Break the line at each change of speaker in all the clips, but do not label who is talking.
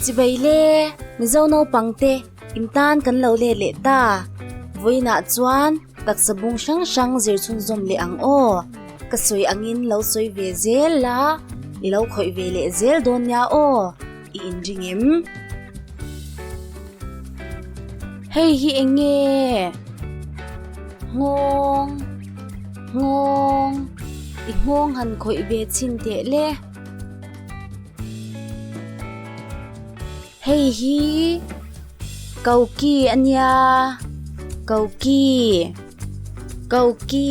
Chibai le, Mizo naupangte in tan kan lo let leh ta. Vawiinah chuan taksa bung hrang hrang zir chhunzawm leh ang aw. Ka sawi angin lo sawi ve zel la, i lo khawih ve leh zel dawn nia aw, i inring em? Hei hi eng nge? Nghawng, nghawng, i nghawng han khawih ve chhin teh le. Hei hi koki a nia koki koki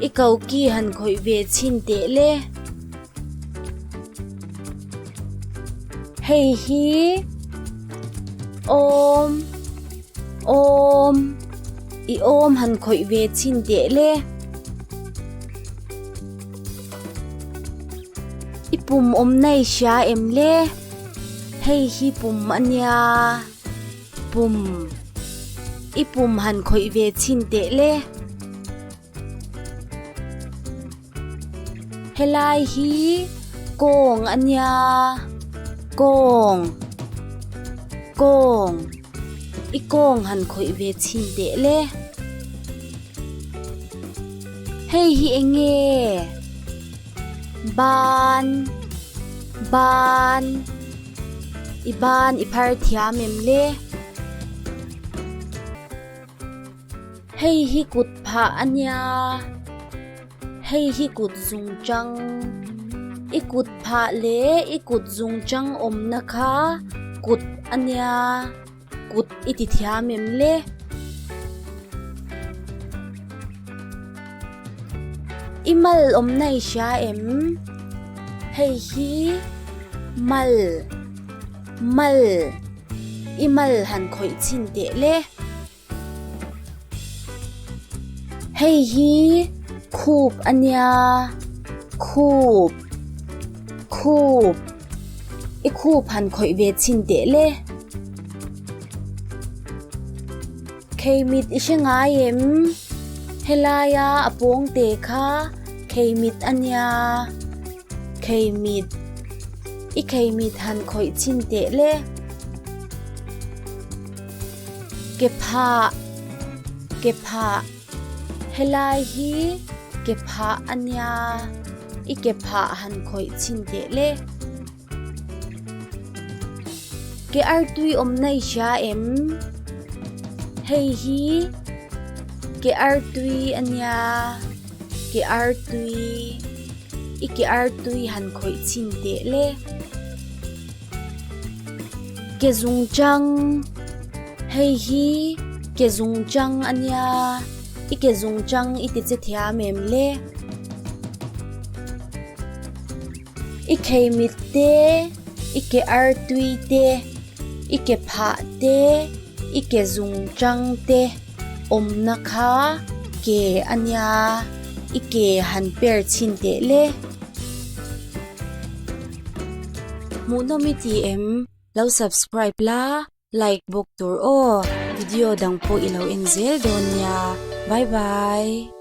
i koki han khawih ve chhin teh le hei hi awm awm i awm han khawih ve chhin teh le. I pum awm nei hria em le? Hei hi pum a nia, pum. I pum han khawih ve chhin teh le. Helai hi kawng a nia, kawng, kawng. I kawng han khawih ve chhin teh le. Hei hi eng nge? Ban ban I ban i phar thiam em le? Hei hi kut phah a nia, hei hi kut zung chang. I kut phah leh i kut zung chang awmna kha kut a nia. Kut i ti thiam em le? I mal awmna i hria em? Hei hi mal, mal, i mal han khawih chhin teh le. Hei hi khup a nia, khup, khup, i khup han khawih ve chhin teh le. Kheimit i hre ngai em? Helaia a pawng te kha kheimit a nia, kheimit, i kheimit han khawih chhin teh le. Ke phah, ke phah, helai hi ke phah a nia, i ke phah han khawih chhin teh le. Ke artui awm nei hria em? Hei hi ke artui a nia, ke artui, i ke artui han khawih chhin teh le. Ke zung chang, Hei hi ke zung chang a nia, i ke zung chang i ti che thiam em le? I kheimit te, i ke artui te, i ke phah te, i ke zung chang te awmna kha ke a nia, i ke han per chhin teh le. Hmuhnawm i ti em? Lo subscribe la, like bawk tur aw. Video dang pawh i lo en zel dawn nia. Bye bye.